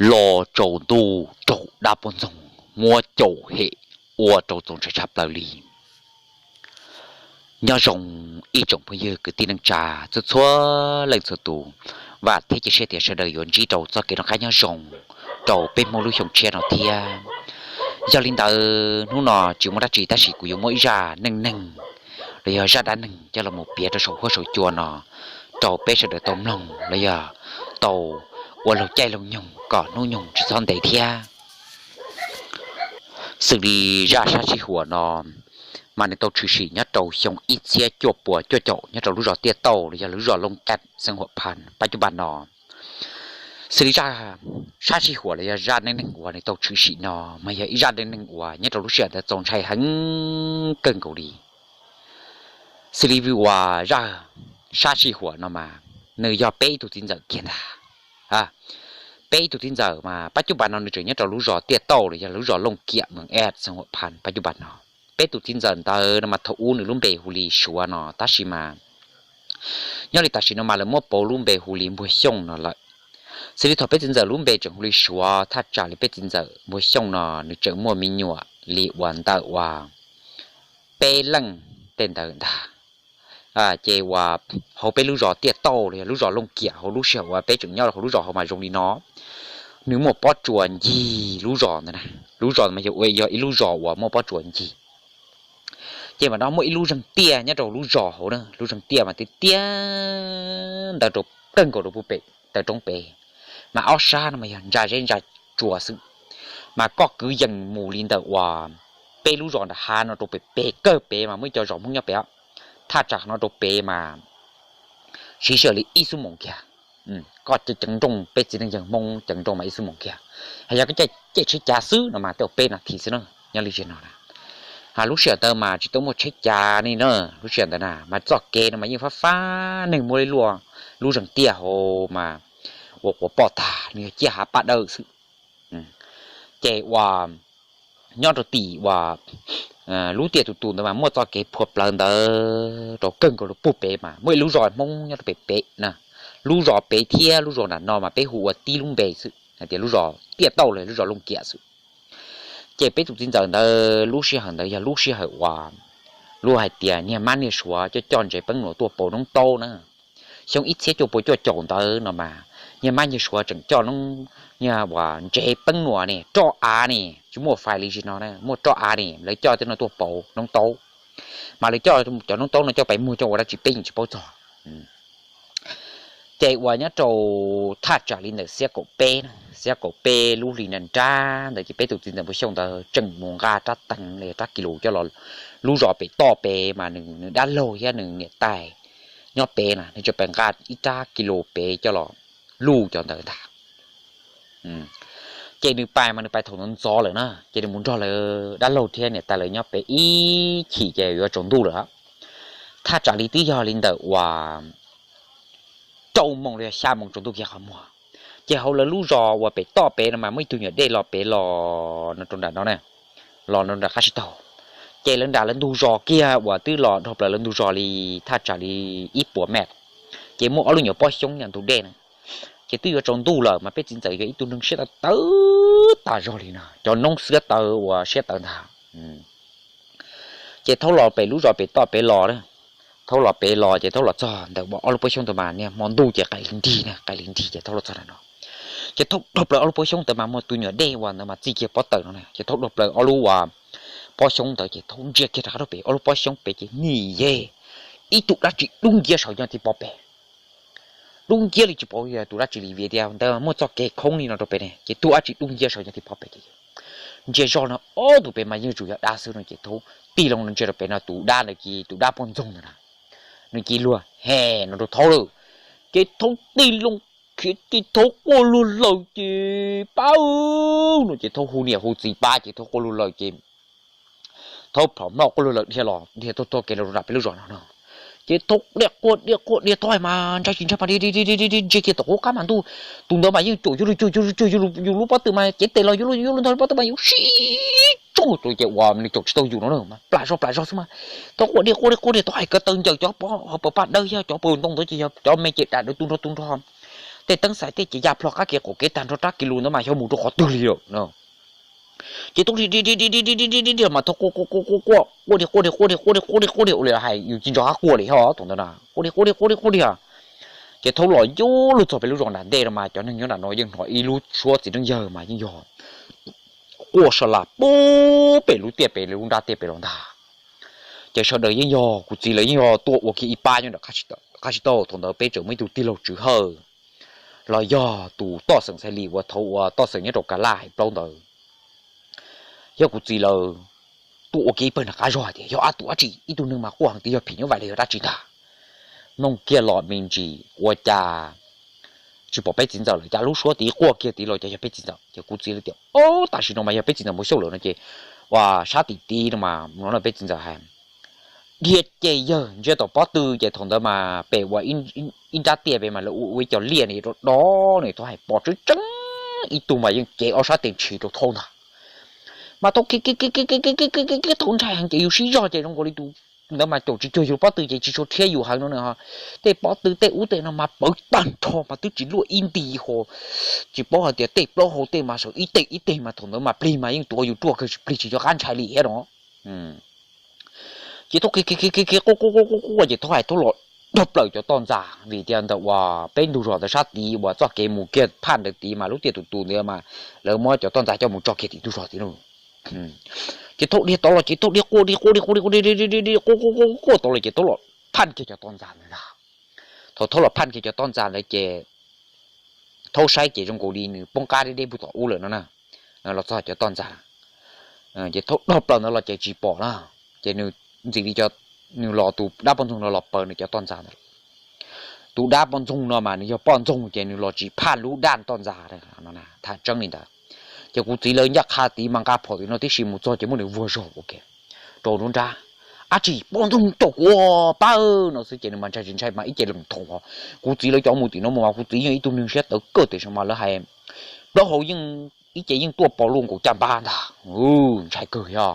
Los tsaus ntuj raug dab poj ntxoog muab caum hem ua rau txaus ntshai tshaj plaws li. Nyob zoo ib tsoom phooj ywg kwv tij neej tsa txhua txhua leej txhua tus, vam thiab cia siab tias sawv daws yuav ntsib rau txoj kev noj qab nyob zoo rau peb Hmoob lub xyoo tshiab no thiab. Yog li ntawd hnub no tsis muaj dab tsi tab sis kuv yuav muab ib zaj neej neeg los yog zaj dab neeg coj los mus piav rau saum huab saum cua no rau peb sawv daws tau mloog los yog tau ua laug caij laug nyoog kom hnub nyoog tsis txhob ntev thiab. Xws li zaj sab sij huam no mas nws tau tshwm sim nyob rau xyoo ib txhiab cuaj puas cuaj caum nyob rau lub zos Tiaj Tauj los yog lub zos Looj Kat xeev Huam Phan pab cub npaj no. Xws li zaj sab sij huam los yog zaj neej neeg uas nws tau tshwm sim no mas yog ib zaj neej neeg uas nyob rau lub sij hawm ntawd txaus ntshai heev kawg nkaus li. Xws li vim uas zaj sab sij huam no mas nws yog peb ib tug txiv ntxawm kiag ntag. Peb ib tug txiv ntxawm mas pab cub npaj no nws tseem nyob rau lub zos Tiaj Tauj los yog lub zos Looj Kiam Mees Ed xeev Huam Phan pab cub npaj no. Peb tus txiv ntxawm ntawd no mas thaum ub nws lub npe hu li Suav no tab sis mas nyob li tam sim no mas lawv muab pauv lub npe hu li Npuag Xyooj no lawm. Xws li thaum peb txiv ntxawm lub npe tseem hu li Suav thaj tsam li peb txiv ntxawm Npuag Xyooj no nws tseem muaj me nyuam li uas ntawm uas peb leej tej ntawd ntag. Ces uas hauv peb lub zos Tiaj Tauj los yog lub zos Looj Kiam hauv lub sij hawm uas peb tseem nyob hauv lub zos hauv mas zoo li no, nws muaj pob tsuas ncig lub zos ntawd na. Lub zos mas yog ua yog ib lub zos uas muaj pob tsuas ncig. Ces mas no muaj ib lub zeeg tiaj nyob rau lub zos hauv na, lub zeeg tiaj mas tiaj tiaj ntawd rau kawg nkaus rau pem taw roob pem, mas ob sab no mas yog ntsa zeb ntsa tsua xwb. Mas koj kwv yees mus li ntawm uas peb lub zos nram hav no rau pem pem kawg pem mas muaj ib co zos Hmoob nyob pem, thaj tsam no rau pem mas siv sij hawm li ib xuab moos kiag. Koj ceev nrooj peb txiv neej yawg Hmoob ceev nrooj mas ib xuab moos kiag. Hos yog koj caij tsheb cav xwb no mas tej peb nas this xwb na. Nyob li zim no na, lub sij hawm ntawd mas tsis tau muaj tsheb cav li na, lub sij hawm ntawd na mas txoj kev no mas yeej fab fab neeg muaj li luaj, lub zeeg tiaj hauv mas ua quav poj tag nws yog ciaj hav paj dawb xwb. Ces uas nyob rau tim uas lub tiaj tus tus ntawd mas muaj txoj kev phua plawv ntawd rau kawg nkaus rau pem mas muaj ib lub zos Hmoob nyob rau pem pem na. Lub zos pem thiab lub zos nram no mas peb hu ua tib lub npe xwb hais tias lub zos Tiaj Tauj los lub zos Looj Kiam xwb. Ces peb tus txiv ntxawm ntawd lub sij hawm ntawd yog lub sij hawm uas luag hais tias niag mab niag suav coj coj ntsev peeb nuam tuaj pauv noob taub na. Xyoo ib txhiab cuaj puas cuaj caum ntawd no mas niag mab niag suav tseem coj niag uas ntsev peeb nuam ne, roj av ne, tsis muaj fais li zim no na, muaj roj av ne lawv coj tej no tuaj pauv noob taub. Mas lawv coj cov noob taub no coj pais muag coj ua dab tsi peb yeej tsis paub txog. Ces uas nyob rau thaj tsam li ntawm xiab kaum peb, xiab kaum peb lub hli nra nrab ntawd ces peb tus txiv ntxawm Npuag Xyooj ntawd tseem mus nqa rab teev li rab kis lus coj los lub zos pem toj pem mas nws dab laug thiab nws niam tais nyob pem na, nws tseem pais nqa ib rab kis lus pem coj los luj cov ntawd ntag. Ces nws pais mas nws pais thaum ntxov ntxov lawm na, ces nws mus nrog lawv dab laug thiab niam tais lawv nyob pem ib chim ces yuav tsaus ntuj lawm. Thaj tsam li twb yog li ntawm uas rau moos los yog xya moos tsaus ntuj kiag qhov muag. Ces hauv lawv lub zos uas pem toj pem no mas muaj ib tug nyuam dej los pem los no rau nram no na, los no nram qab tsib taug. Ces lawv nram lawv ntug zos kiag uas twb los dhau plaws lawv ntug zos li thaj tsam li ib puas mev, ces muaj ob lub nyuam pob xyoob nyob ntug dej na. Ces twb yuav tsaus ntuj lawm mas peb txiv ntxawm yog ib tug neeg siab tawv tawv tas zog li no, cov noob xiab tawv uas siab tawv ntag. Ces thaub los pem lub zos pem toj pem los, thaub los pem los ces thaub los txog ntawm ob lub pob xyoob ntawd mas niag hmo ntuj ces qaim li nrig na, qaim li nrig ces thaub los txog ntawm no. Ces thaub dhau plaws ob lub pob xyoob ntawd mas muaj tus nyuam dej uas ntawd mas txij kiag pob tawm no na, ces thaub dhau plaws ob lub uas pob xyoob ntawd ces thaub ntsia kiag rov qab rau pem ob lub pob xyoob pem ces nim yej ib tug dab tsi dub nciab saum nyob tim pob pem. Dub nciab li tsis paub yog tus dab tsi li vim tias ntawd muaj txoj kev khoob li no rau pem ne, ces tus dab tsi dub nciab saum nyob tim pob pem ces ntsia zoj no ob tug pem mas yeej tsuas yog dab xwb no ces thaub tig loo ntsia rau pem no tus dab ntawd ces tus dab poj ntxoog ntawd na, nws cia luag he no rau thaub lawm. Ces thaub tig loo khiav ces thaub quaj luag lawm ces pab no ces thaub hu niam hu txiv pab ces thaub quaj luag lawm ces thaub plhom mloj quaj luag lawm dhia los dhia tuaj tuaj kev los rau nram peb lub zos no no. Ces thaub dhia quaj dhia quaj dhia thaub mas ntshai tsis ntshai mas dhia dhia dhia ntsia kiag tom qub qab mas ntuj, tus ntawd mas yeej caum yuav luag caum yuav luag caum yus lub pob tw mas cev tes los yuav luag yuav luag ntog lub pob tw mas yus sib tso ces uas nws caum tsis tau yus no mas plam zog plam zog xwb mas. Thaub quaj dhia quaj dhia quaj dhia thaub hais kav taw ncaws cov pob hauv paus paj dawb thiab cov paus ntoo ntawd ces yog cov me ces dam dawv tu nrho tu nrho. tej teeb xais tej ces ya plho qab kev qaum kev tag nrho rab kev lus ntawd mas xyov mus rau qhov twg li lawm no. Ces tub di di di di di di di di mas thaub quaj quaj quaj quaj quaj quaj di quaj di quaj di quaj di quaj di quaj di ua li hais yus tsis ntso qab quaj li thiab thaum ntawd na, quaj di quaj di quaj di quaj di. Ces thaub los yuav luag txog pem lub zos nram ntej no mas cov neeg nyob nram no yeej hnov ib lub suab txiv neej yawg mas yeej yog quaj sa las pub pem lub tiaj pem lub nrab tiaj pem los ntag. Ces sawv daws yeej yog kuv txiv lawv yeej yog tuaj ua kiag ib pab nyob nram qab tsis tau. Thaum ntawd peb tseem muaj ib tug tij laug Tswv Hawj los yog tus toj xeem Xais Lis uas thaum ua toj xeem nyob rau Kav Laj hais plaub ntawd. Yog kuv txiv lawv tuaj ua kiag ib pawg nram qab zog hais tias yog ab tus dab tsi ib tug neeg mas quaj heev tias yog phim nyuj vais los yog dab tsi ntag. Mloog kiag los me ntsis ua cas tsis pom peb txiv ntxawm lawm, cas lub suab tid quaj kiag tid los cas yog peb txiv ntxawm. Ces kuv txiv lawv tias ob tam sim no mas yog peb txiv ntxawm mus xyuas lawm no ces ua sab tim tid no mas no peb txiv ntxawm hais dhia ces yawg ntsia tom pob tw ces thaum ntawd mas pem ua ib nrab tiaj pem mas lawv ua ib co liaj no do do no thaub hais pom tseeb tseeb ib tug mas yeej cev ob sab tes ntshis rau thaub ntag. Mas thaub kiv kiv kiv kiv kiv kiv kiv thaub ntshai heev ces yus sib zog ces zoo nkaus li tus ntawd mas caum tsis cuag yus pob tw ces tsis tshua rhiab yus heev no na. Tej pob tw tej ub tej no mas pawv tag nrho mas twb tsis luaj ib nti ho, tsis paub hais tias tej plaub hau tej mas sawv ib teg ib teg mas thaum ntawd mas plig mas yeej tuav yus ruaj kawg tsis plig tsis nco qab ntshai li thiab no. Ces thaub kiv kiv kiv kiv quaj quaj quaj quaj quaj ces thaub hais thaub los dhau plaws cov toj ntxas vim tias ntawm uas peb ntug zos ntawd sab tid uas txoj kev mus kiag phaj ntawd tid mas lub tiaj tus tus ntawd mas lawv muab cov toj ntxas coj mus tso kiag tim ntug zos tid lauj. Ces thaub dhia tod los ces thaub dhia quaj dhia quaj dhia quaj dhia quaj dhia quaj quaj quaj quaj tod los ces thaub los phaj kiag cov toj ntxas ntawd ntag. Thaum thaub los phaj kiag cov toj ntxas ntawd ces thaub saib ces zoo nkaus li nws poob qab deb deb puag tom ub lawm no na. Los txog cov toj ntxas ces thaub dhau plaws ntawd los ces tsis pom na. Ces nws ntxim li nws los tus dab poj ntxoog no los paws nws cov toj ntxas ntawd. Tus dab poj ntxoog no mas nws yog poj ntxoog ces nws los tsis phaj lub dab toj ntxas. Tham tseeb li ntawd. Ces kuv txiv lawv ncaj qha tid mas nqa phom tim no tib si mus txog ces muab nws vuag zog ua ke rau nruab nrab. Ab tsi poj ntxoog caum kuv pab no xwb ces nws mas ntshai tsis ntshai mas ib ce lees thoom os. Kuv txiv lawv cov mus tim no mus mas kuv txiv yeej ib tug neeg siab tawv kawg tiam sis mas lawv hais plaub hau yeej ib ce yeej tuaj pos luaj nkaus caj npab ntag. Ntshai kawg yog.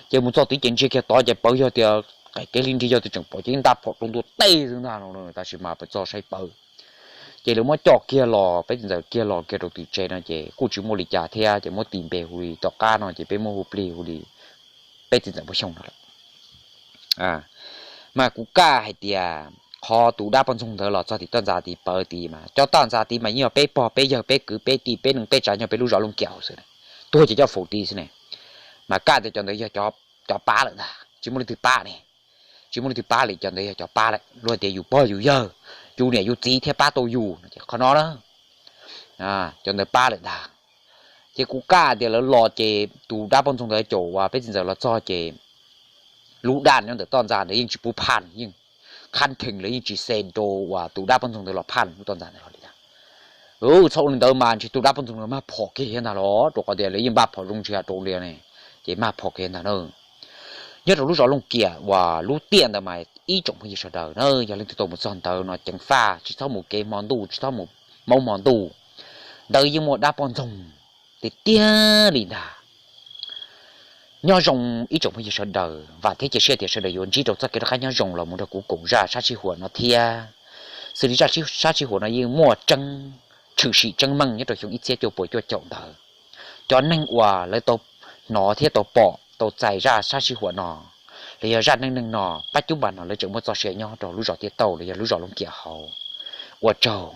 Ces mus txog tid ces ntsia kiag tod ces pawv yog tias qais kev hli nrig yog tias tseem pom ces yeej nta phom rau ntua tej xwb ntag no tab sis mas pawv txog saib pawv. Ces lawv muab coj kiag los peb txiv ntxawm kiag los kiag rau tim tsev no ces kuj tsis muaj li cas thiab ces muab tis npe hu li tom qab no ces peb muab hu plig hu li peb txiv ntxawm Npauj Xyooj no lawm. Mas kuv kaj hais tias qhov tus dab poj ntxoog ntawd los txog tim toj ntxas tid pawv tid mas cov toj ntxas tid mas yeej yog peb pog peb yawg peb kwv peb tij peb neej peb tsav nyob peb lub zos Looj Kiam hauv xwb. Tuag ces coj faus tid xwb ne. Mas kaj tias cov ntawd yog cov pab lawm ntag tsis muaj leej twg pab ne. Tsis muaj leej twg pab li cov ntawd yog cov pab lawm luag tias yus pog yus yawg, yus niam yus txiv thiaj pab tau yus no ces qhov no na cov ntawd pab lawm ntag. Ces kuv kaj tias lawv los ces tus dab poj ntxoog ntawd caum uas peb txiv ntxawm los txog ces lub dab nyob ntawm toj ntxas ntawd yeej tsis pub phaj yeej qhab theem lawv yeej tsis xe rau uas tus dab poj ntxoog ntawd los phaj lub toj ntxas ntawd los li ntag. Txhob ua li ntawd mas ntshe tus dab poj ntxoog ntawd mag phom kiag thiab ntag los rau qhov tias lawv yeej npaj phom zoo tsis yam rau li ne, ces mag phom kiag ntag na. Nyob rau lub zos Looj Kiam uas lub tiaj ntawd mas ib tsoom phooj ywg sawv daws na yog leej twg tau mus txog ntawd no ceev faj tsis txhob mus kev hmo ntuj tsis txhob mus maub hmo ntuj. Ntawd yeej muaj dab poj ntxoog tiag tiag li ntag. Nyob zoo ib tsoom phooj ywg sawv daws, vam thiab cia siab tias sawv daws yuav ntsib rau txoj kev rov qab nyob zoo los mus nrog kuv koom zaj sab sij huam no thiab. Xws li zaj sab sij huam no yeej muaj tseeb, tshwm sim tseeb meej nyob rau xyoo ib txhiab cuaj puas cuaj caum ntawd. Cov neeg uas lawv tau hnov thiab tau pom tau txais zaj sab sij huam no los yog zaj neej neeg no pab cub npas no lawv tseem muaj txoj sia nyob rau lub zos Tiaj Tauj los yog lub zos Looj Kiam hauv. Ua tsaug.